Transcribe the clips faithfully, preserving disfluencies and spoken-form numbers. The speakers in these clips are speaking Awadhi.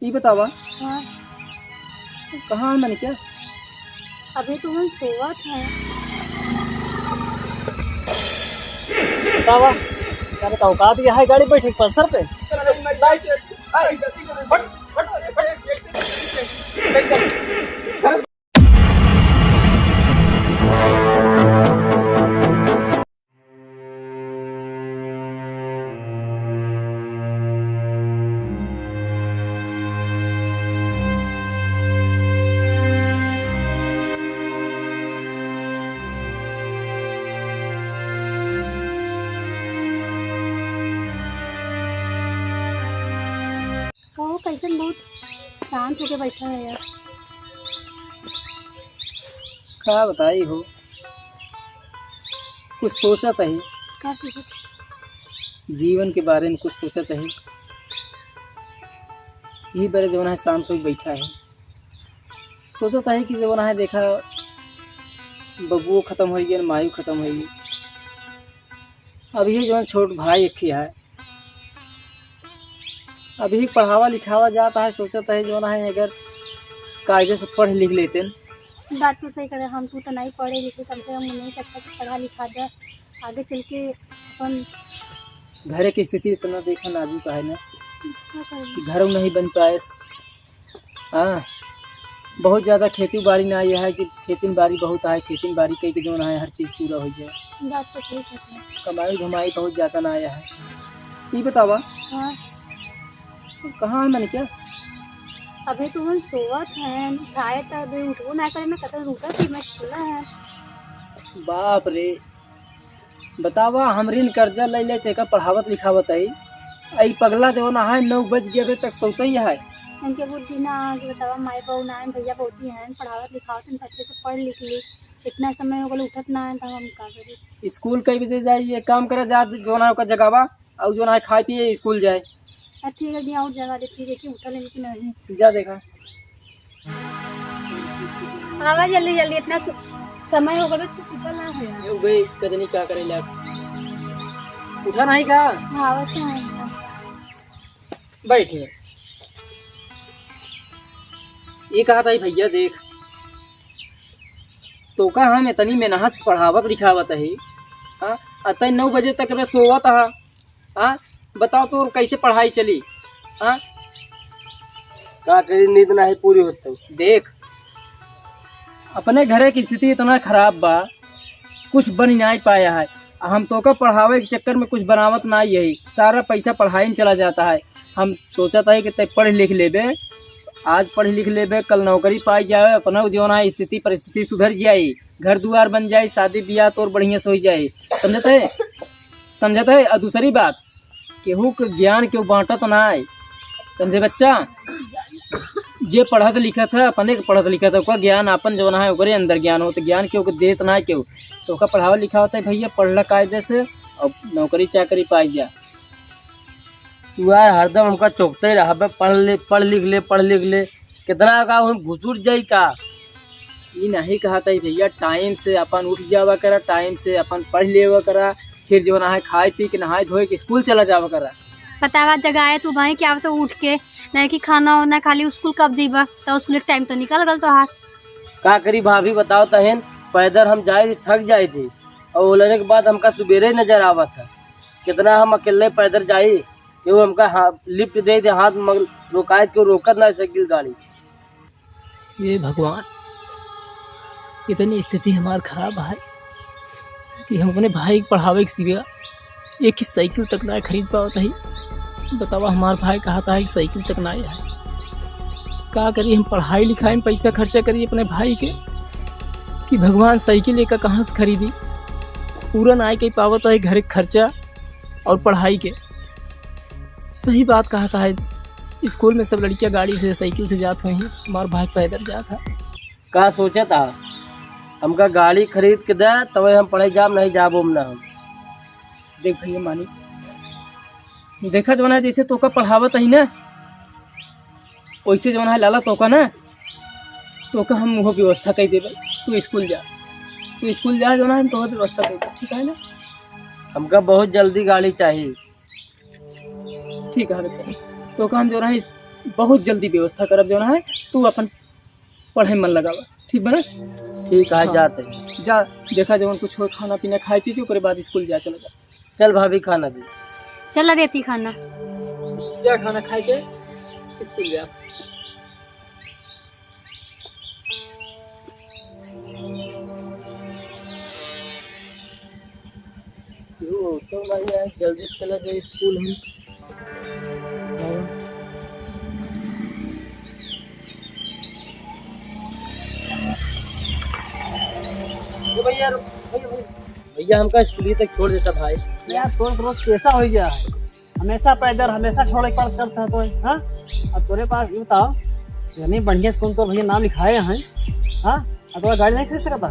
ई बतावा, हाँ। कहाँ है मनिका? अभी तो हम सोवत हैं। बतावा, सारे का औकात यह है गाड़ी बैठे पल्सर पे? कहो, कैसन बहुत शांत होके बैठा है यार। का बताई हो, कुछ सोचत ही। का सोचत? जीवन के बारे में कुछ सोचत ही। यही बारे जौन है शांत होके बैठा है। सोचत ही कि जौन है देखा, बबुओ खत्म होइ गया, मायू खत्म होइ गई। अब ये जौन छोट भाई एक ही है, अभी पढ़ावा लिखावा जात है, सोचत है जौन है अगर कायदे से पढ़ लिख लेते न। बात तो सही करे, हम तू तो नहीं पढ़े लिखे, कम से कम उन्हीं के अच्छा से पढ़ा लिखा दे, आगे चल के अपन घरे की स्थिति इतना देखा नाजुक है ना, का करबे? कि घर नहीं बन पाए। हाँ, बहुत ज्यादा खेती बाड़ी ना ये है कि खेती बाड़ी बहुत है, खेती बाड़ी कई के जौन है हर चीज पूरा हो जाए। बात तो सही कहते हैं। कमाई धमाई बहुत ज्यादा ना आया है। ई बतावा, हाँ। तू कहाँ है मनिका? अबे तो हम सोवत हैं, उठाए तो अबे उठबो ना करे, मैं कतल उठा थी, मैं सुना है। बाप रे, बतावा, हमरिन कर्जा ले ले तेका पढ़ावत लिखावत है। आ ई पगला जौन है, नौ बज गए, अबे तक सोते ही है। इनके बुद्धि ना आ कि बतावा, माई बहू ना है, भैया बहुत ही हैं, पढ़ावत लिखावत हैं, अच्छे से पढ़ लिख ली। इतना समय हो गल उठत ना है, तो हम का करी? स्कूल कई बजे जाई? ये काम करा जा, जौन है ओका जगावा, और जौन है खाए पिए स्कूल जाए। अच्छा, ठीक है, दिया और जगा दे, ठीक है, कि उठा लेने की नहीं। जा देखा। आवा जल्दी जल्दी, इतना सु-, समय हो गल, तू सुतल ना है यार। ये उबे कजनी का करे ला? उठा नहीं का? हाँ, आवत है। बैठे। ये कहा था भैया, देख, तोका हम इतनी मेहनत से पढ़ावत लिखावत है, हाँ? आ तै नौ बजे तक अबे सोवत हा, हाँ? बताओ तो कैसे पढ़ाई चली, हाँ? का करी, नींद नहीं पूरी होत है। देख, अपने घरे की स्थिति इतना खराब बा, कुछ बन नाई पाया है। हम तोका पढ़ावे के चक्कर में कुछ बनावत नाई है, सारा पैसा पढ़ाई में चला जाता है। हम सोचत है कि तै पढ़ लिख लेबे, आज पढ़ लिख लेबे, कल नौकरी पाई जावे, अपना जौन है स्थिति परिस्थिति सुधर जाई, घर दुआर बन जाई, शादी बियाह तोर बढ़िया से हो जाई। समझत है? समझत है? और दूसरी बात, केहू के ज्ञान केहू बांटत ना है, समझे बच्चा? जे पढ़त लिखत है, अपने के पढ़त लिखत है, ओकर ज्ञान आपन जौन है, ओकरे अंदर ज्ञान होत, ज्ञान केहू के देत ना है केहू। तो ओकर पढ़ावल लिखावत है भैया, पढ़ ल कायदे से और नौकरी चाकरी पाई जा। तू यार हरदम हमका चौंकते रहबे, पढ़ ले, पढ़ लिख ले, पढ़ लिख ले, कितना का हम घुसुर जाई का? ई नहीं कहत है भैया, टाइम से अपन उठ जावा करा, टाइम से अपन पढ़ लेवा करा, फिर जौन है खाए पी के नहाए धोए के स्कूल चला जावा करा। बतावा जगाए तू भाई, क्या तो उठ के, नहीं कि खाना वाना खा ली, स्कूल कब जीबा? तो स्कूल के टाइम तो निकल गल तोहार। का करी भाभी, बताओ तहन, पैदल हम जाए थे, थक जाए थे, और बोलने के बाद हमका सुबेरे ही नजर आवा था। कितना हम अकेले पैदल जाई, केहू हमका हा-, लिफ्ट दे दे, हाथ मग-, रोकाए, केहू रोकत ना साइकिल गाड़ी। हे भगवान, इतनी स्थिति हमार खराब है कि हम अपने भाई के पढ़ावे के सिवा एक ही साइकिल तक ना खरीद पावत ही। बतावा, हमार भाई कहत है कि साइकिल तक ना है। का करी, हम पढ़ाई लिखाई में पैसा खर्चा करी अपने भाई के कि भगवान साइकिल एका कहाँ से खरीदी? पूरा ना कई पावत है घर के खर्चा और पढ़ाई के। सही बात कहत है, स्कूल में सब लड़कियां गाड़ी से, साइकिल से जात हुई हैं, हमार भाई पैदल जात है। का सोचत हा? हमका गाड़ी खरीद के दे, तबे हम पढ़े जाब, नहीं जाब हम ना हम। देख भैया मानी, देखा जौन है जैसे तोका पढ़ावत ही ना, वैसे जौन है लाला तोका ना, तोका हम वो व्यवस्था कर देबे। तू स्कूल जा, तू स्कूल जा, जौन है हम तोका व्यवस्था कर देबे, ठीक है ना? हमका बहुत जल्दी गाड़ी चाहिए। ठीक है बेटा, तोका हम जौन है इस बहुत जल्दी व्यवस्था करब जौन है, तू अपन पढ़े मन लगावा, ठीक बा ना? ठीक है, हाँ। जात है। जा, देखा जवन कुछ हो, खाना पीना खाए पी के ओकरे बाद स्कूल जा, चला जा। चल भाभी, खाना दे। चला देती खाना। जा खाना खाए के स्कूल जा। यो, तो भाई यार, जल्दी चला जाए स्कूल हम। ओ भैया, रुक, भैया, भैया। भैया, हमका स्कूल तक छोड़ देता भाई। यार, तोर रोज कैसा हो गया है? हमेशा पैदल, हमेशा छोड़े के पास चलता है तो, हाँ? अब तोरे पास ये बताओ, इतनी बढ़िया स्कूल तो भैया नाम लिखाए हैं, हाँ? अब तोरा गाड़ी नहीं खरीद सकता?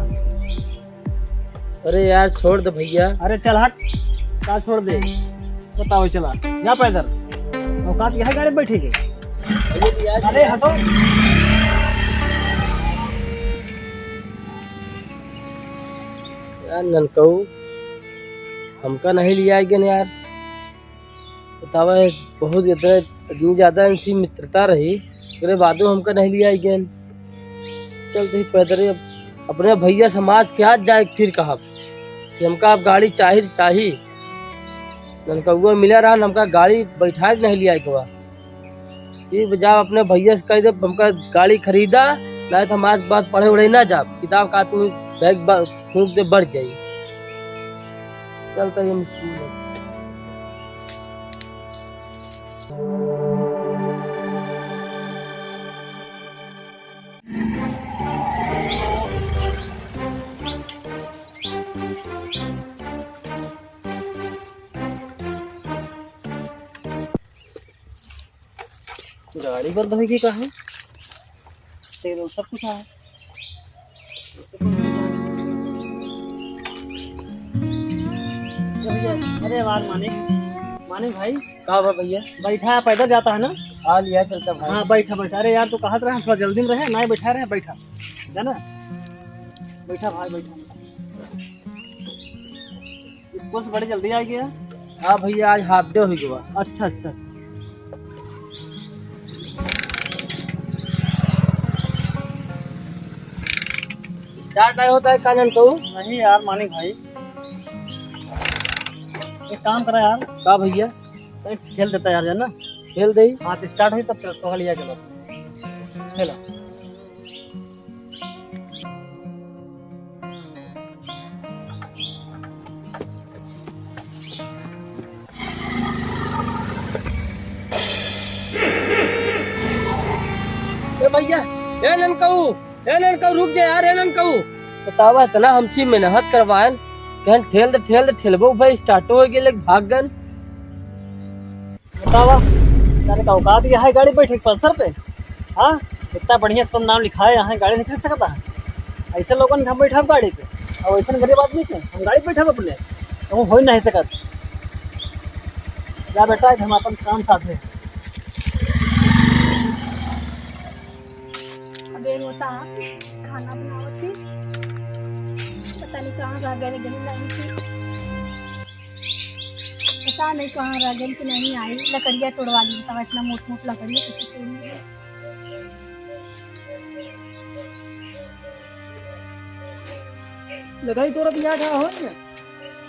अरे यार, छोड़ दे भैया। अरे चल हट, का छोड़ दे? बताओ, चला जा पैदल। औकात यह गाड़ी बैठे के? अरे यार, अरे हटो। यार ननकऊ, हमका नहीं लिया गया यार। बतावा, बहुत ज्यादा, इतनी ज्यादा इनसी मित्रता रही, ओकरे बादो हमका नहीं लिया गया। चल दे पैदल, अब अपने भैया समाज के हाथ जाए फिर कहब कि हमका अब गाड़ी चाही, चाही। ननकउआ मिला रहा, हमका गाड़ी बैठाए के नहीं लिया गवा। ये जाओ अपने भैया से कह दे, हमका गाड़ी खरीदा, नहीं तो हम आज बाद पढ़े उढ़े ना जाब, किताब कापी बैग बा-, फूंक दे, बढ़ जाई। चलता ही हम स्कूल में। गाड़ी बंद होगी का है? तेल और सब कुछ है। अरे यार मानिक, मानिक भाई। का बा भैया? बैठा, पैदल जाता है ना? हाँ, लिया चलता भाई। हाँ, बैठा, बैठा। अरे यार, तू कहत रहे, हम थोड़ा जल्दी में रहे, ना बैठा रहे, बैठा, जाना, बैठा भाई, बैठा। स्कूल से बड़ी जल्दी आ गया। हाँ भैया, आज हाफ डे हो गया। अच्छा, अच्छा, अच्छा। स्टार्ट नहीं होता है कानन को। नहीं यार मानिक भाई, एक काम करा यार। का भैया? तनी ठेल देता यार, जाना। ठेल दे। हाँ, तो स्टार्ट हुई तब चल, तो लिया चलो। चलो। ए भैया, ए ननकऊ, ए ननकऊ, रुक जा यार, ए ननकऊ। बतावा, इतना हमसे मेहनत करवाएन, कहन ठेल दे, ठेल दे, ठेलबो भाई, स्टार्टो हो गए, लेकिन भाग गन। बतावा, सारे का औकात यह है गाड़ी बैठे पल्सर पे? हाँ, इतना बढ़िया स्कूल नाम लिखा है, यहाँ गाड़ी नहीं खरीद सकता है? ऐसे लोगन के हम बैठा गाड़ी पे, और ऐसे गरीब आदमी के हम गाड़ी बैठा अपने, तो हो ही नहीं सकत। जा बेटा, हम अपन काम साथ है। अबे रोता, खाना बनावत थी, पता नहीं कहाँ रह गए, गली लाइन थी। पता नहीं कहाँ रह गए कि नहीं आई। लकड़िया तोड़वा ली, बतावा, इतना मोट मोट लकड़िया किसी तोड़ी है। लकड़ी तोड़त यहाँ खड़ा हो गया।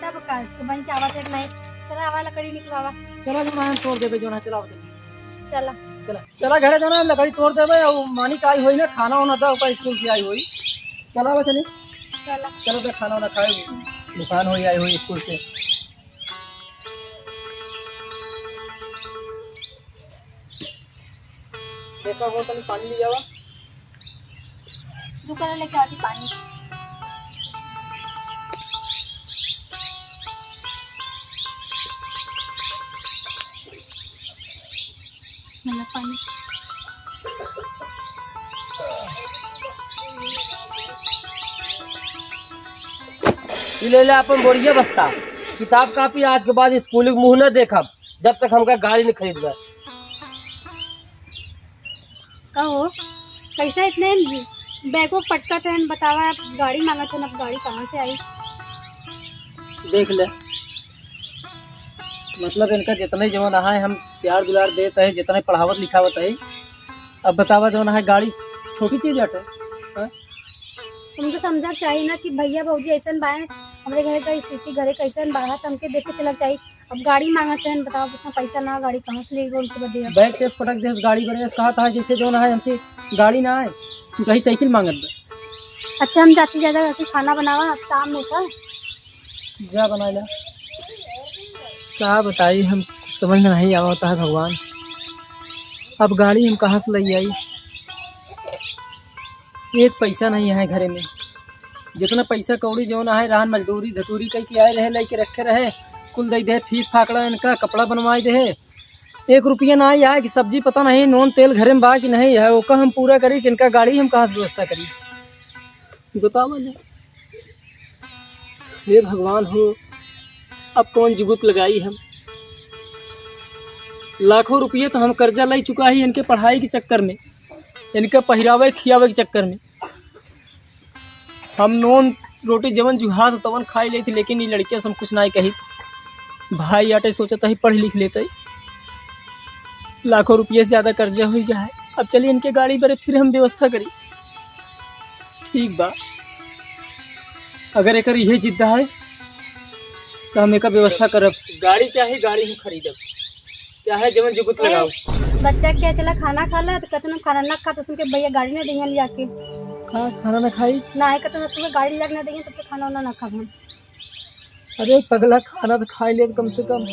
तब का, तो बन के आवा तक नहीं। चला, आवा लकड़ी निकलवावा। चला, जो ना हम तोड़ देबे, जो ना, चला, चला। चला। चला। चला घरे जाना, लकड़ी तोड़ देबे, और मानिक आई होई ना, खाना वाना दा, ओकर स्कूल से आई होई। चला बा चली। चला। चलो तो खाना वाना खाए, दुकान होई आई होई स्कूल से। देखा हो, तनी पानी ले जावा। दुकान लेके आती पानी। मतलब पानी। ई ले ले अपन बोरिया बस्ता, किताब कापी, आज के बाद स्कूल के मुंह न देखब, जब तक हमका गाड़ी न खरीदबा। कहो, कैसे इतने बैगों पटकत हैं, बतावा, आप गाड़ी मांगत हैं, अब गाड़ी कहाँ से आई? देख ले, मतलब इनका जितने जवन है हम प्यार दुलार देत है, जितने पढ़ावत लिखावत है, अब बतावा, जौन है गाड़ी छोटी चीज हटे, हाँ? हमके समझा के चाही ना कि भैया भौजी ऐसन बाए, हमरे घरे का स्थिति घरे कैसन बा, तो हमके देख के चला के चाही। अब गाड़ी मांगत हैं, बताओ, इतना पैसा ना, गाड़ी कहाँ से लेके उनके बदे अब? बैग केस पटक देस गाड़ी बरे, कहा था जैसे जौन है हमसे गाड़ी ना आए, तू कहीं साइकिल मांगत बे। अच्छा, हम जाती ज्यादा करके खाना बनावा, अब शाम होता। जा बना ला। का बताई, हम कुछ समझ में नहीं आवता है भगवान, अब गाड़ी हम कहाँ से ले आई? एक पैसा नहीं है घरे में। जितना पैसा कौड़ी जौन है, रहन मजदूरी धतूरी कई के आए रहे, लेके रखे रहे, कुल दे दे, फीस फाकड़ा इनका, कपड़ा बनवाए दे। एक रुपया ना आए कि सब्जी पता नहीं, नून तेल घरे में बा कि नहीं है, ओका हम पूरा करी कि इनका गाड़ी हम कहाँ से व्यवस्था करी? बतावा ले। हे भगवान हो, अब कौन जुगुत लगाई हम? लाखों रुपये तो हम कर्जा ले चुका ही इनके पढ़ाई के चक्कर में, इनका पहिरावे खियावे के चक्कर में। हम नून रोटी जवन जुहात तवन खाई लेते, लेकिन ये लड़किया से हम कुछ ना कही। भाई आटे सोचत ही पढ़ लिख लेते, लाखों रुपये से ज्यादा कर्जा हो गया है। अब चलिए इनके गाड़ी बरे फिर हम व्यवस्था करी। ठीक बा, अगर एकर इहे जिद्द है तो हम एकर व्यवस्था करब। गाड़ी चाहे गाड़ी हम खरीदब, चाहे जवन जुगुत ए, लगाओ। बच्चा के चला खाना खा ला, तो कहते ना खाना ना खा, तो सुन के भैया गाड़ी ना देंगे लिया के। का खाना ना खाई? ना है, कहते ना तुम्हें गाड़ी लिया के ना देंगे, तब तो खाना वाना ना खाब हम। अरे पगला, खाना तो खाई ले कम से कम,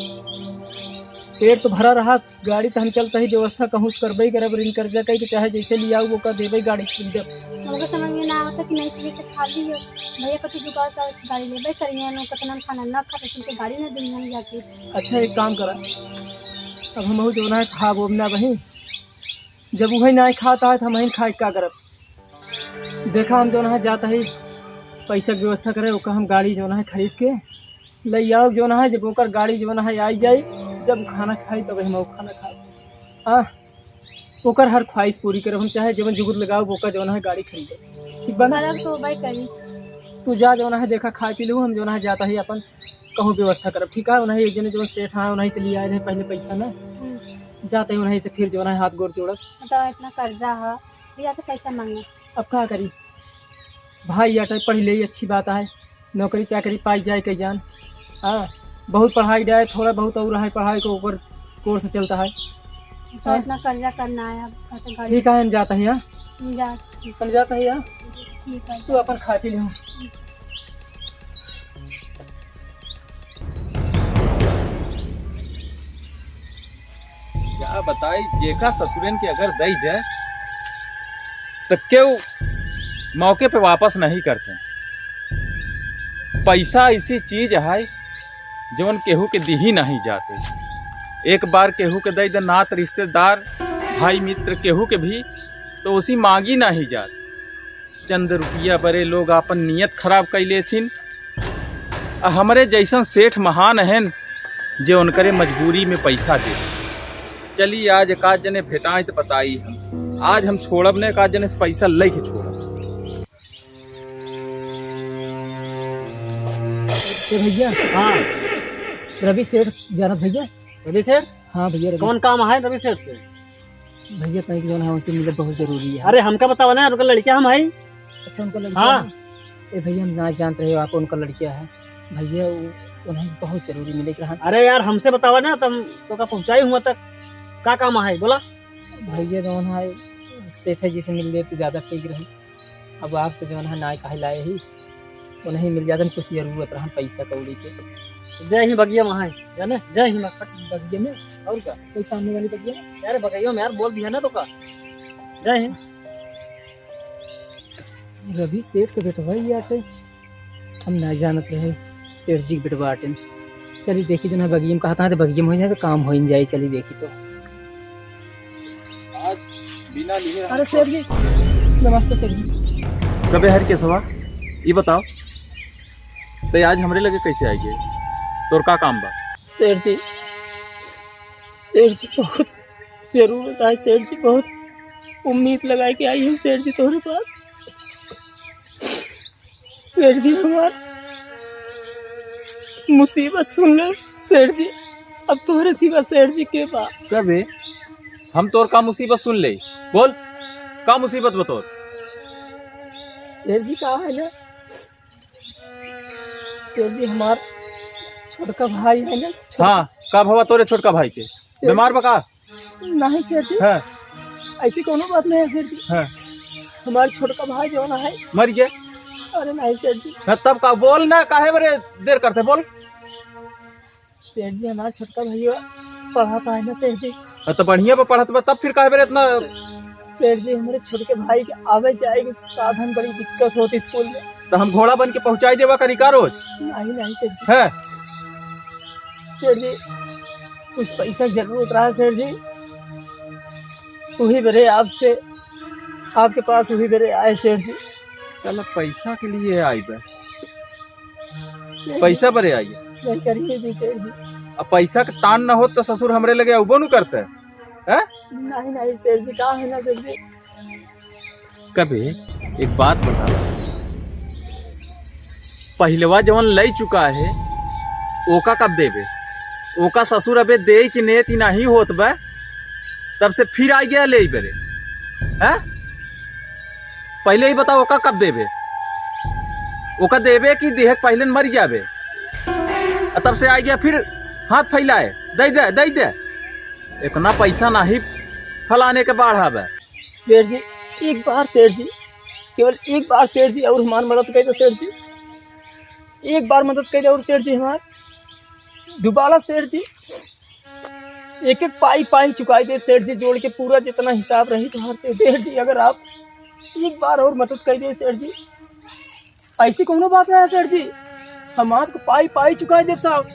पेट तो भरा रहा। गाड़ी तो हम चलता ही व्यवस्था कहूँ से करबे ही करब, ऋण कर्जा कई के चाहे जैसे लियाऊ ओका देबे गाड़ी खरीदब। हमको समझ में ना आवता कि नहीं चीजें के खाली हो, भैया कति जुगाड़ कर गाड़ी लेबे करिए, नो कितना हम खाना ना खा, लेकिन के गाड़ी ना देंगे हम जाके। अच्छा एक काम करा, अब हम जौन है खाब ओब ना बही, जब वही ना खाता है तो हम ही खाए का करब? देखा, हम जौन है जात ही पैसा के व्यवस्था करे, ओका हम गाड़ी जौन है खरीद के ले आओ जौन है, जब ओकर गाड़ी जौन है आई जाई, जब खाना खाई तब हम खाना खाई। हाँ, ओकर हर ख्वाहिश पूरी करब हम, चाहे जवन जुगुत लगाओ ओका जौन है गाड़ी खरीदे। ठीक बा ना? करब तो भाई करी। तू जा जौन है देखा खाए पी लू, हम जौन है जात ही अपन कहूँ व्यवस्था करब। ठीक है, उन्हें एक जने जौन सेठ है उन्हीं से ले आए रहे पहले पैसा ना, हम्म। जात ही उन्हीं से फिर जौन है हाथ गोड़ जोड़ब। तो इतना कर्जा है, भैया तो कैसे मांगे? अब का करी, भाई आटे पढ़ ले, अच्छी बात है, नौकरी चाकरी पाई जाए कई जान। हाँ, बहुत पढ़ाई डाए, थोड़ा बहुत और है पढ़ाई को ऊपर कोर्स चलता है। तो हाँ? इतना कर्जा करना है अब, खर्चा गाड़ी। ठीक है, हम जाते हैं, हाँ? जा। हम जाते हैं, हाँ? ठीक है। तू अपन खा पी ले। क्या बताई, जेका ससुरेन के अगर दई दे, तो केहू मौके पे वापस नहीं करते। पैसा ऐसी चीज है, जवन केहू के दिही नहीं जाते। एक बार केहू के दई दे, नात रिश्तेदार, भाई मित्र केहू के भी, तो उसी मांगी नहीं जात। चंद रुपया बरे लोग आपन नियत खराब कइ लेथिन। आ हमरे जइसन सेठ महान हन, जे उनकरे मजबूरी में पैसा दे। चली, आज एक आध जने भेटाई त बताई हम। आज हम छोड़ब ने, एक आध जने से पैसा लेके छोड़ब। ए भैया। हाँ। रवि सेठ जानत भैया? रवि सेठ? हाँ भैया, रवि। कौन काम है रवि सेठ से? भैया, कहीं जौन है, उनसे मिलब बहुत जरूरी है। अरे, हमका बतावा ना, उनका लड़का हम हई। अच्छा, उनका लड़का हाँ। है? ए भैया, हम ना जानत रहे आप उनका लड़का है। भैया, वो, उन्हें बहुत जरूरी मिले के रहन। अरे यार, हमसे बतावा ना, तब तो का पहुँचाई हुआ तक। का काम है, बोला? भैया, जौन है, सेठ जी से मिल लेते ज्यादा ठीक रही। अब आपसे जौन है, नाय काहे लाए ही। उन्हें मिल जातन, कुछ जरूरत रहन पैसा कौड़ी के। जय ही बगिया महाई, जाने? जय ही मखट। बगिया में? और का? कोई सामने वाली बगिया में? यार बगिया में यार, बोल दिया ना तो का? जय ही। रवि सेठ के बेटवा ही आके, हम ना जानत रहे, सेठ जी के बेटवा आटेन। चली देखी तो ना बगिया में कहता है, तो बगिया में हो जाए तो काम हो ही जाए। चली देखी तो। आज बिना लिए अरे सेठ जी, नमस्ते सेठ जी। कबे हर केसवा, ई बताओ, ते आज हमरे लगे कैसे आई गई? तोर का काम बा? सेठ जी, सेठ जी, बहुत जरूरत है सेठ जी, बहुत उम्मीद लगा के आई हूँ सेठ जी तोहरे पास। सेठ जी, हमार मुसीबत सुन ले सेठ जी, अब तोहरे सिवा सेठ जी के बा? कबे? हम तोर का मुसीबत सुन ले। बोल, का मुसीबत बा तोर? सेठ जी, का है ना, सेठ जी, हमार छोटका भाई है ना, छोट- हाँ, का भवा तोरे छोटका भाई के? सेठ बीमार बा का? नहीं सेठ जी। हाँ। ऐसी कोनो बात नहीं है सेठ जी। हाँ। हमार छोटका भाई जौन है। मर गया? अरे नहीं सेठ जी। हाँ, तब का? बोल ना, काहे बरे देर करते, बोल। सेठ जी, हमार छोटका भैया पढ़त है ना सेठ जी। हाँ, तो बढ़िया बा, पढ़त बा, तब फिर काहे बरे इतना? सेठ जी, हमरे छोटके भाई के आवे जाए के साधन बड़ी दिक्कत होत स्कूल में। तो हम घोड़ा बन के पहुँचाई देवा करी का रोज? नहीं, नहीं सेठ जी। है? सेठ जी, कुछ पैसा के जरूरत रहा सेठ जी, वही बरे आपसे, आपके पास वही बरे आए सेठ जी। साला पैसा के लिए आई बे? पैसा बरे आई? नहीं करिए जी सेठ जी। अब पैसा के तान न होत तो ससुर हमरे लगे अउबो नु करते, हैं? नहीं, नहीं सेठ जी, का है ना सेठ जी। कबे एक बात बता, पहिलवा जवन लई चुका है, ओका कब देबे? ओका ससुर अबे देई कि नेत ही नहीं होत बा, तब से फिर आ गया ले बरे, हैं? पहले ही बताओ, ओका कब देबे? ओका देबे कि देहे के पहले न मर जाबे? आ तब से आ गया फिर हाथ फैलाए, दे दे, दे दे। इतना पैसा नहीं फलाने के बाढ़ा बा। सेठ जी, एक बार सेठ जी, केवल एक बार सेठ जी, और हमार मदद कर दो सेठ जी, एक बार मदद कर दो और सेठ जी हमार, दोबारा सेठ जी, एक एक पाई पाई चुकाई दे सेठ जी, जोड़ के पूरा जितना हिसाब रही तुम्हार से सेठ जी, अगर आप एक बार और मदद कर दे सेठ जी। ऐसी कोनो बात ना है सेठ जी, हम आपको पाई पाई चुकाई देब साहब,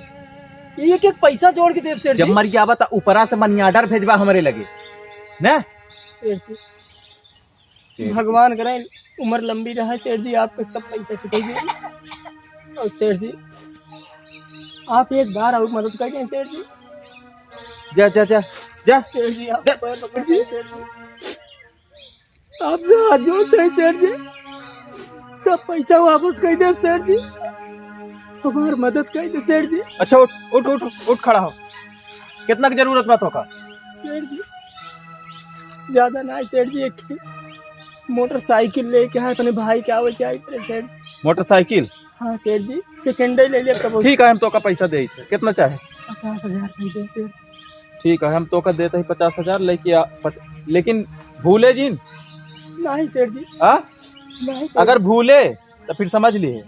एक एक पैसा जोड़ के देब सेठ जब जी। मर जाबा त ऊपरा से मनी ऑर्डर भेजबा हमरे लगे, ना? सेठ जी, सेठ जी। भगवान करे उम्र लंबी रहे सेठ जी, आपको सब पैसा चुकाई दे। और सेठ जी, आप एक बार और मदद कर दें सेठ जी। जा, जा, जा, जा। सेठ जी, आप जा। पैर पकड़ जी। सेठ जी। आपसे हाथ जोड़ते हैं सेठ जी, सब पैसा वापस कर दे सेठ जी, हमार मदद कर दे सेठ जी। अच्छा, उठ, उठ, उठ, उठ, खड़ा हो। कितना की जरूरत बा तोका? सेठ जी, ज्यादा ना है सेठ जी, एक ठे मोटरसाइकिल लेके आए अपने भाई के आवे जाए के सेठ। मोटरसाइकिल? हाँ सेठ जी, सेकंड ही ले लिया तब। ठीक है, हम तोका पैसा दे, कितना चाहे? पचास हजार दे दे सेठ। ठीक है, हम तोका देते ही पचास हजार लेके आ, पच-, लेकिन भूले जिन। नहीं सेठ जी। हाँ? नहीं सेठ। अगर भूले तो फिर समझ लिए,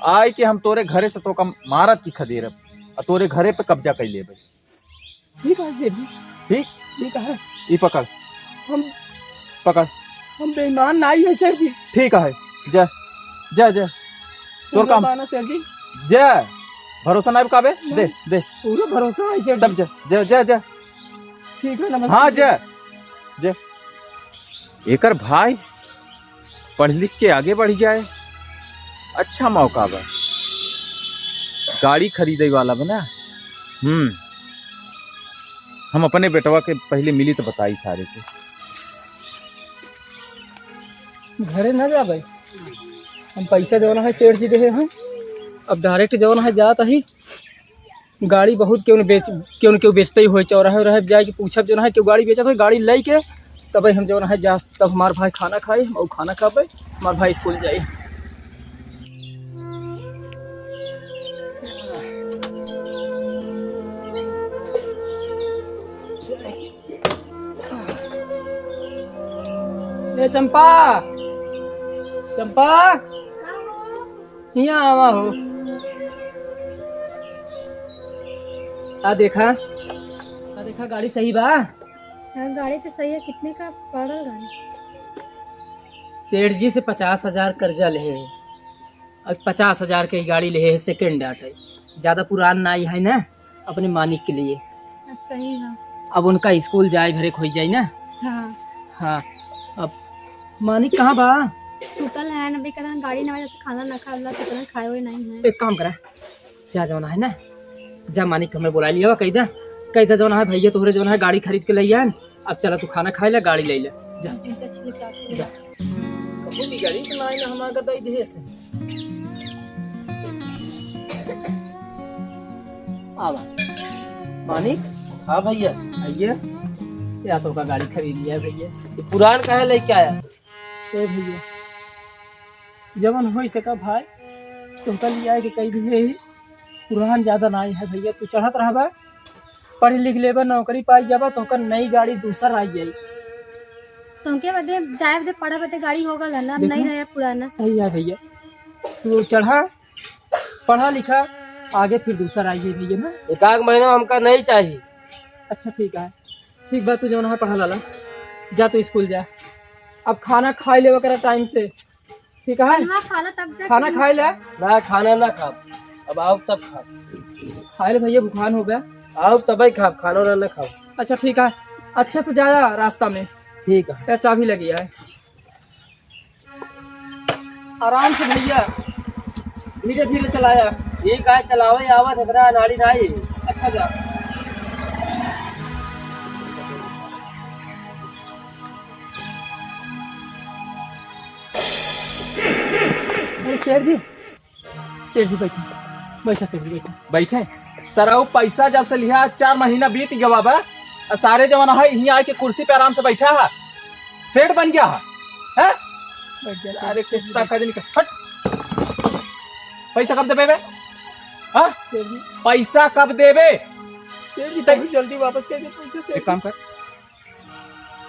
आए कि हम तोरे घरे से तोका मारत की खदेरब, और तोरे घरे पे कब्जा कर लेबे। ठीक है सेठ जी। ठीक? ठीक है। ई पकड़। हम पकड़। हम बेईमान नाई है सेठ जी। ठीक है। जा, जा, जा। तोर पूरा काम। बाना सेठ जी। जा। भरोसा नाई काबे? नहीं। दे, दे। पूरा भरोसा है सेठ तब जी। जा, जा, जा, जा। ठीक है, नमस्ते हाँ, सेठ जी। जा। जा। एकर भाई पढ़ लिख के आगे बढ़ जाए, अच्छा मौका बा। गाड़ी खरीदे वाला बा ना। हम्म, हम अपने बेटवा के पहले मिली तो बताई सारे के। घरे ना जा भाई, हम पैसा जौन है सेठ जी देहे हैं, अब डायरेक्ट जौन है जात ही गाड़ी बहुत केहू न बेच, केहू न केहू बेचते ही होए, चौराहे उराहे पे जाए के पूछब जौन है, केहू गाड़ी बेचत होए, गाड़ी लइके तब हम जौन है जा, तब हमार भाई खाना खाए, हम खाना खाबे, हमार भाई स्कूल जाए। ए चंपा, चंपा, हियाँ आवा हो। आ देखा, आ देखा, गाड़ी सही बा? हाँ, गाड़ी तो सही है। कितने का पड़ल गाड़ी? सेठ जी से पचास हजार कर्जा लेहे है और पचास हजार के ही गाड़ी लेहे है, सेकंड हैंड है, ज्यादा पुरान नाई है ना, अपने मानिक के लिए। अच्छा, सही है। अब उनका स्कूल जाए भरे खोई जाई ना। हाँ। हाँ, अब मानिक कहाँ बा? सुतल है ना, बेकार गाड़ी ना वजह से खाना ना खावला, सुतल खाए हुए नहीं है। एक काम करा, जा जौन है ना, जा मानिक के हमरे बोला लिया, कह दे, कह दे जौन है भैया तोहरे जौन है गाड़ी खरीद के ले आन, अब चला तू खाना खाए ले, गाड़ी ले ले, जा। जा। कबो बिगड़ी तो ना, ना हमार का दई देहे से। आवा। मानिक? हाँ भैया। आइए। या तो का गाड़ी खरीद लिया भैया। ये पुरान काहे लेके आया? ए भैया, जवन होई सका भाई, तोहका लिया के कही दिहे ही, पुरान ज्यादा नाई है भैया, तू चढ़त रहबा, पढ़ लिख लेबा, नौकरी पाई जाबा, तोहका नई गाड़ी दूसर आई जाई। तुमके बदे जाए बदे पढ़े बदे गाड़ी हो गल है ना, अब देखो। नहीं रहे पुराना। सही है भैया, तू चढ़ा, पढ़ा लिखा, आगे फिर दूसर आई जाई भैया ना। एक आध महीना हमका नहीं चाहिए। अच्छा ठीक है, ठीक बा, तू जौन है पढ़ा लाला, जा तू स्कूल जा। अब खाना खाई लेवा करा टाइम से, ठीक है? खाना खा लो तब जा खाना तू। खाई ले। ना, खाना ना खाब, अब आओ तब खाब। खाई ले भैया, भुखान हो गया। आओ तब ही खाब, खाना ना, ना खाब। अच्छा ठीक है, अच्छे से जाया रास्ता में। ठीक है। या चाबी लगी है। आराम से भैया, धीरे धीरे चलाया। ठीक है, चलावे आवत एकरा अनाड़ी नाई। अच्छा जा। अरे सेठ जी, सेठ जी बैठा, बैठा सेठ जी बैठा। बैठे? सरऊ पैसा जब से लिहा, चार महीना बीत गवा बा, आ सारे जवन है यहीं आके कुर्सी पे आराम से बैठा है, सेठ बन गया है, हैं? बैठ जा, अरे सेठ जी, कुत्ता बैठ। का दिन का, हट। पैसा कब देबे बे? हाँ? सेठ जी। पैसा कब देबे? सेठ जी, ते- बहुत जल्दी वापस कर दे पैसे, सेठ एक काम जी। कर,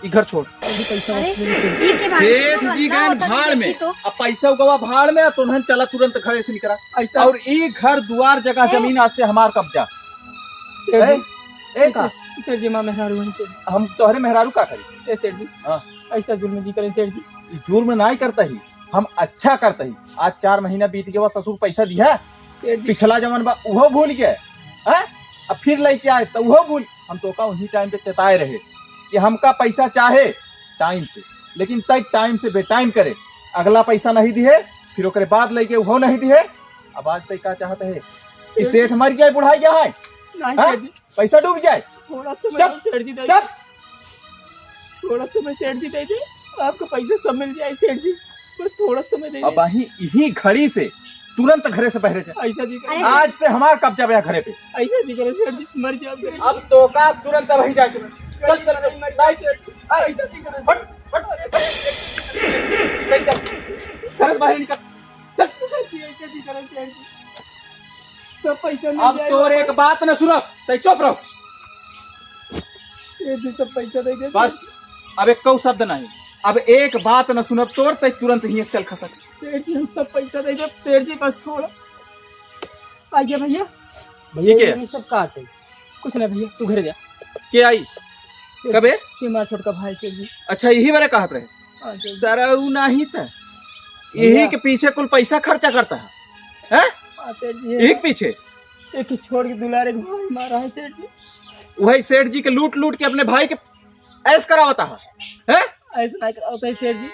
ई घर छोड़। अभी पैसा अरे, वापस मिले, सेठ जी। ई के बारे में सेठ तो जी गए भाड़ में, देखी तो। अब पैसा उगवा भाड़ में, तो उन्हन चला तुरंत घरे से निकला। ऐसा? और ई घर दुआर जगह ए? जमीन आज से हमार कब्जा। सेठ ए? जी, ए का? सेठ जी, माँ मेहरारू हैं, सेठ जी। हम तोहरे मेहरारू का करी? ए सेठ जी, हाँ। ऐसा जुल्म जी करें, सेठ जी। ई जुल्म नाई करता ही, हम अच्छा करता ही। आज चार महीना बीत गवा, ससुर पैसा दिया, सेठ जी। पिछला जवन बा उहो भूल गए, हैं? अब फिर लेके आए तो उहो भूल। हम तोका उन्हीं टाइम पे चेताए रहे कि हमका पैसा चाहे टाइम पे, लेकिन तय टाइम से बेटाइम करे। अगला पैसा नहीं दिहे, फिर ओकरे बाद लेके उहो नहीं दिहे। अब आज से का चाहत है कि सेठ सेठ मर गया, बुढ़ा गया है? नहीं हाँ? सेठ जी। पैसा डूब जाए? थोड़ा समय जब, और सेठ जी दे जब दे। थोड़ा समय सेठ जी दे दे, आपका पैसा सब मिल जाए सेठ जी, बस थोड़ा समय दे दे। अब यही, यही घड़ी से तुरंत घरे से बहरे जा। ऐसा जी करे। अरे आज से हमार कब्जा बा घरे पे। ऐसा जी करे सेठ जी, मर जाओ सेठ जी। अब तोका तुरंत वही जाके चल, चल, चल, चल, ऐसा जी करे। हट, हट। चल, चल। घर से बाहर निकल। चल। ऐसा जी करे सेठ जी। सब पैसा मिल अब जाए तोर वापस। एक बात न सुनब, तै चुप रहो। सेठ जी सब पैसा दे दे। बस, अब एक शब्द नहीं, अब एक बात न सुनब तोर, तै तुरंत ही चल खसक। सेठ जी हम सब पैसा दे दे, सेठ जी बस थोड़ा। आइए भैया। भैया, ये क्या? ये सब का आते? कुछ ना भैया, तू घर जा। के आई? सेठ कबे? जी, ये हमारा छोटका भाई सेठ जी। अच्छा, यही बारे कहत रहे। हाँ, सेठ जी। सरऊ नहीं था। भैया। यही के पीछे कुल पैसा खर्चा करता है। हैं? हाँ, सेठ जी। यही के पीछे? एक ही छोड़ के दुलारे भाई मारा है सेठ जी। वही सेठ जी के लूट लूट के अपने भाई के ऐश करावता है। हैं? ऐश ना करावता है सेठ जी।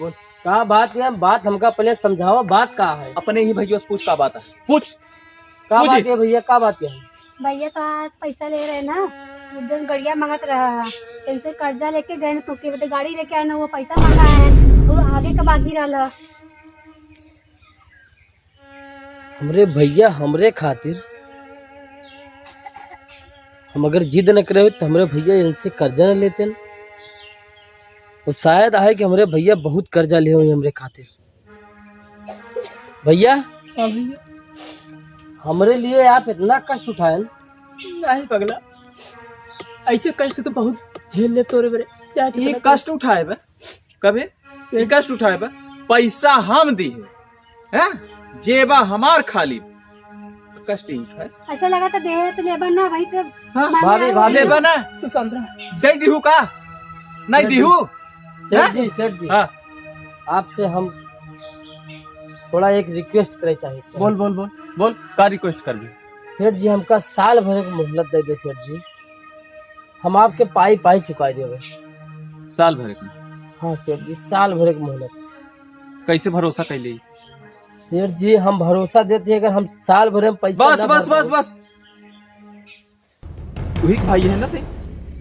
बोल, का बात है? बात हमका पहले समझावा, बात का है? अपने ही भैया से पूछ, का बात है? पूछ। का पूछ बात इस- है भैया, का बात है? भैया तो आज पैसा ले रहे ना, वो जौन गड़िया मांगत रहा है, इनसे कर्जा लेके गए ना, तो के बदे गाड़ी लेके आए ना, वो पैसा मांगा है, वो आगे का बाकी रहला। हमरे भैया हमरे खातिर, हम अगर जिद न करे होत, तो हमरे भैया इनसे कर्जा न लेते न। तो शायद आहे कि हमरे भैया बहुत कर्जा ले होई हमरे खातिर। भैया, हाँ भैया। हमरे लिए आप इतना कष्ट उठाएन। नहीं पगला, ऐसे कष्ट तो बहुत झेल ले तोरे बरे। चाहे ये कितना कष्ट उठाए बे, कबे? सेठ। ये कष्ट उठाए बे, पैसा हम दी है, हैं? जेबा हमार खाली, कष्ट ही उठाए। ऐसा लगा तो देहे तो लेबा ना, वही तो हाँ? मांगे भाभी, आए भाभी। हो। लेबा ना? तू समझा। दे दिहू का? नहीं सेठ जी। दिहू? सेठ हैं? जी, सेठ जी, हाँ। आपसे हम थोड़ा एक request करे चाहित। बोल, बोल, बोल, बोल, का request करबे? सेठ जी, हमका साल भर के मोहलत दे दे, सेठ जी। हम आपके पाई, पाई चुकाई देबे। साल भर के? हाँ, सेठ जी, साल भर के मोहलत। कैसे भरोसा कैले? सेठ जी, हम भरोसा देते हैं, अगर हम साल भर में पैसा बस, ना बस, भर बस, पाए। बस। उही के भाई है ना ते?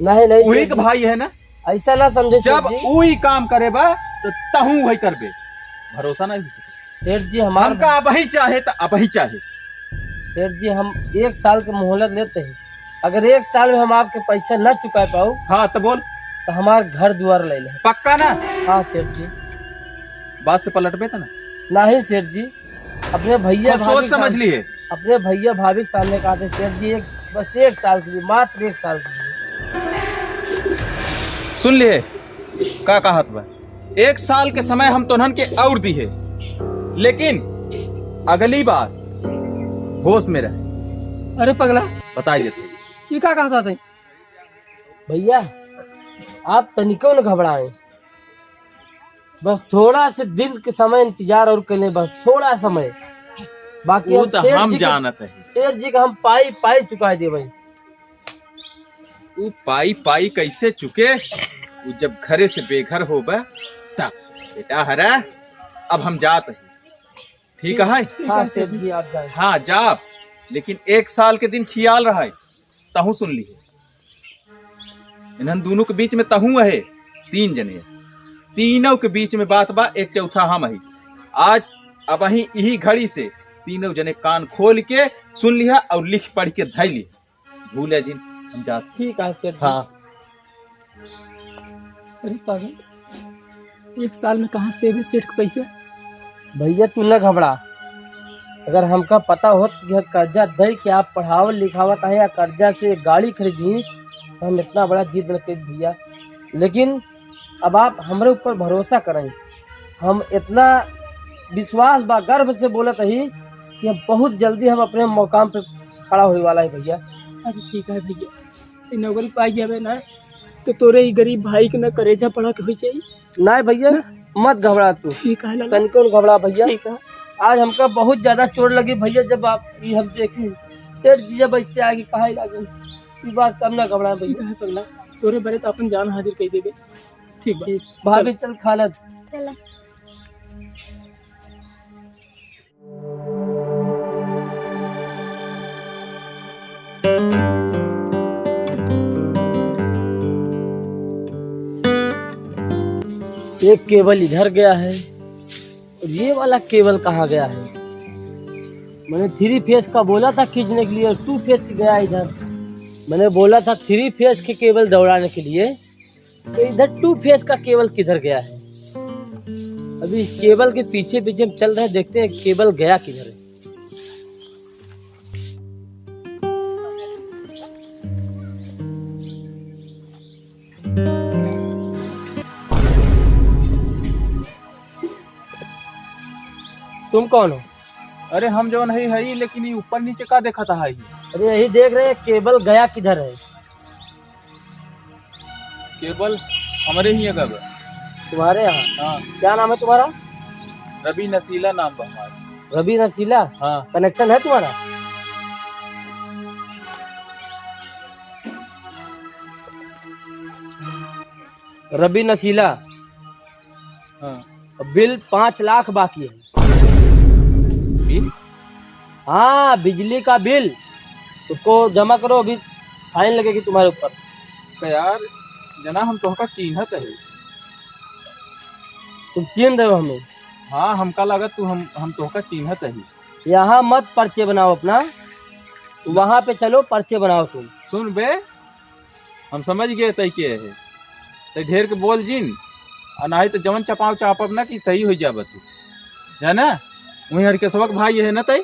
नहीं, नहीं, उही सेठ के जी। भाई है ना? ऐसा ना समझे, जब सेठ जी। उही काम करे बा, तो तहूँ वही करबे। भरोसा नहीं हो सके। सेठ जी, हमार हमका अबही चाहे, तो अबही चाहे। सेठ जी, हम एक साल के मोहलत लेते हैं, अगर एक साल में हम आपके पैसा ना चुका पाओ, हाँ, तो बोल। तो हमार घर दुआर ले ले। पक्का ना? हाँ सेठ जी। बात से पलटबे तो ना? नहीं सेठ जी, अपने भैया खूब सोच भाभी के समझ सामने, लिए। अपने भैया भाभी के सामने कहा थे सेठ जी, एक, बस एक साल के लिए, मात्र एक साल के लिए। सुन लिए, का कहत बा? एक साल के समय हम तोहन के और दी है, लेकिन अगली बार होश में रह। अरे पगला, बताई देते। ये का कहत है? भैया, आप तनिको न घबराएं, बस थोड़ा से दिन के समय इंतजार और कर लें, बस थोड़ा समय। बाकी वो हम तो सेठ हम जी के, जानत है। सेठ जी का हम पाई पाई चुका दे भाई। तू पाई पाई कैसे चुके? वो जब घरे से बेघर होबे तब। बेटा हरा, अब हम जात है। ठीक है? हाँ सेठ जी, आप जाए। हाँ, जा, लेकिन एक साल के दिन खियाल रहा है, तहूँ सुन ली। इन्हन दोनों के बीच में तहूँ है, तीन जने। तीनों के बीच में बात बा, एक चौथा हम है। आज अब अहीं इही घड़ी से तीनों जने कान खोल के सुन लिहा और लिख पढ़ के धै लिहा। भूले जिन, हम जात। ठीक है सेठ जी। हाँ। अरे पागल, एक साल में कहाँ से देबे सेठ के पैसे? भैया तू न घबरा, अगर हमका पता होत कि हम कर्जा दे के आप पढ़ावत लिखावत है या कर्जा से गाड़ी खरीदी, तो हम इतना बड़ा जिद न करत भैया। लेकिन अब आप हमरे ऊपर भरोसा करें, हम इतना विश्वास बा, गर्व से बोलत ही कि हम बहुत जल्दी हम अपने मकाम पे खड़ा होए वाला है भैया। अरे ठीक है भैया, ई नौकरी पाई जाबे ना, तो तोरे ई गरीब भाई के ना करेजा पड़ा के हो जाई। नहीं भैया, ना? मत घबरा तू। ठीक है लाला। तनिको न घबरा भैया। ठीक है। आज हमका बहुत ज्यादा चोट लगी भैया, जब आप ई हम देखे सेठ जी जब ऐसे आगे कहा लगे, ई बात कम ना घबरा ठीक भैया। है पगला, तोरे बरे तो अपन जान हाजिर कर देबे। ठीक बा। ठीक। भाभी चल। चल खाना। चला। एक केबल इधर गया है और ये वाला केबल कहाँ गया है? मैंने थ्री फेस का बोला था खींचने के लिए और टू फेस गया इधर। मैंने बोला था थ्री फेस के केबल दौड़ाने के लिए, तो इधर टू फेस का केबल किधर गया है? अभी इस केबल के पीछे पीछे हम चल रहे हैं, देखते हैं केबल गया किधर है। तुम कौन हो? अरे हम जौन है, है, लेकिन ये ऊपर नीचे का देखत है? अरे यही देख रहे हैं, केबल गया किधर है? केबल हमरे ही जगह बा। तुम्हारे यहाँ? हाँ। क्या नाम है तुम्हारा? रवि नशीला नाम बा हमार। रवि नशीला? हाँ। कनेक्शन है तुम्हारा? रवि नशीला। हाँ। बिल पाँच लाख बाकी है। बिल? हाँ, बिजली का बिल, उसको जमा करो, अभी फाइन लगेगी तुम्हारे ऊपर। तो यार, जना हम तोहका चीन्हत है। तुम चीन्ह रहे हो हमें? हाँ, हमका लागत तू हम, हम तोहका चीन्हत है। यहाँ मत पर्चे बनाओ अपना, वहाँ पे चलो पर्चे बनाओ तुम। सुन बे, हम समझ गए तै के है। तै ढेर के बोल जिन, आ नाही तो जवन चपाव चापब ना कि सही हो जाबा तू, जाना? वहीं हरकेशवा के भाई है ना तै?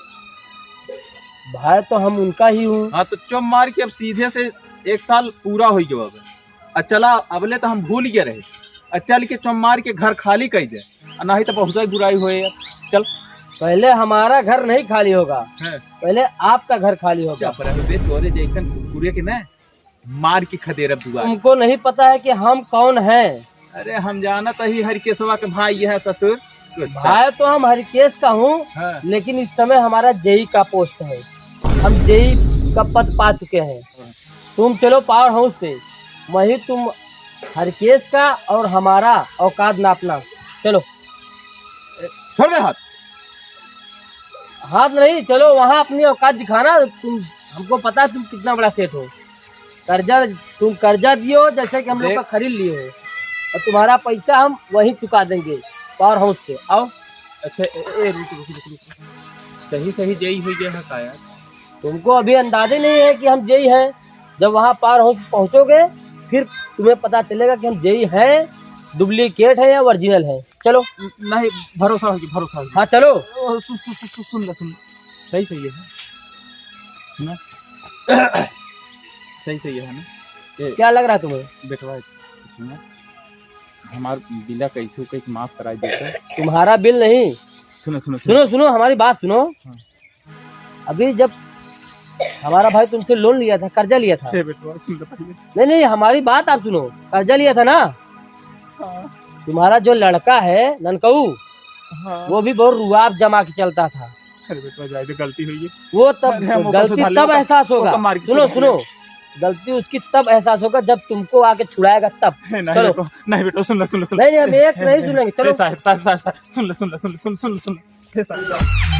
भाई तो हम उनका ही हूँ। हाँ, तो चुप मार के अब सीधे से एक साल पूरा हो गया अब। आ चला, अबले तो हम भूल गए रहे। आ चल के चुप मार के घर खाली कर दे, आ नाही तो बहुत ही बुराई होए। चल। पहले हमारा घर नहीं खाली होगा, हाँ। पहले आपका घर खाली होगा। चुप रह बे, तोरे जैसन कुकुरे के ना मार के खदेरब दुआर। तुमको नहीं पता है कि हम कौन हैं? अरे हम जानत ही हरकेशवा के भाई है ससुर। भाई तो हम हरकेश का हूँ, हाँ। लेकिन इस समय हमारा जेई का पोस्ट है, हम जेई का पद पा चुके हैं। हाँ। तुम चलो पावर हाउस पे, वहीं तुम हरकेश का और हमारा औकात नापना। चलो। छोड़ दे हाथ। हाथ नहीं, चलो वहाँ अपनी औकात दिखाना तुम, हमको पता है तुम कितना बड़ा सेठ हो। कर्जा, तुम कर्जा दियो जैसे कि हम लोग देख। का खरीद लिए हो, और तुम्हारा पैसा हम वहीं चुका देंगे पावर हाउस पे। आओ। अच्छा, ए, ए, रुक, रुक, रुक, रुक। सही, सही जेई हो गया है का यार? तुमको अभी अंदाजे नहीं है कि हम जेई हैं। जब वहाँ पार हो पहुँचोगे, फिर तुम्हें पता चलेगा कि हम जेई हैं, डुप्लीकेट है या ओरिजिनल है। चलो। नहीं, भरोसा होगी, भरोसा होगी। हाँ, चलो। ओ, सु-, सु-, सु-, सु-, सुन ले, सुन ले। सही, सही है। सुना? सही, सही है ना? ए, क्या लग रहा है तुम्हें? बेटवा, सुना? हमार बिला कैसे कैसे माफ करा देता। तुम्हारा बिल नहीं। सुनो, सुनो, सुनो। सुनो, सुनो, हमारी बात सुनो। हाँ। अभी जब हमारा भाई तुमसे लोन लिया था, कर्जा लिया था। ए बेटवा, सुन ले पहले। नहीं, नहीं, हमारी बात आप सुनो। कर्जा लिया था ना? हाँ। तुम्हारा जो लड़का है ननकऊ, हाँ। वो भी बहुत रुआब जमा के चलता था। अरे बेटवा, जाए दे, गलती हुई है। वो तब अरे, हम ओकर गलती सुधार लेब, तब ओकर, एहसास होगा। ओकर मार के सुनो, सुधार सुनो, लेब। गलती उसकी तब एहसास होगा जब तुमको आके छुड़ाएगा तब। नहीं चलो। बेटवा, नहीं बेटवा, सुन ले, सुन ले, सुन ले। नहीं, नहीं, हम एक नहीं सुनेंगे, चलो। ए साहब, साहब, साहब, साहब, सुन ले, सुन ले, सुन ले, सुन ले, सुन ले, सुन ले। ए साहब।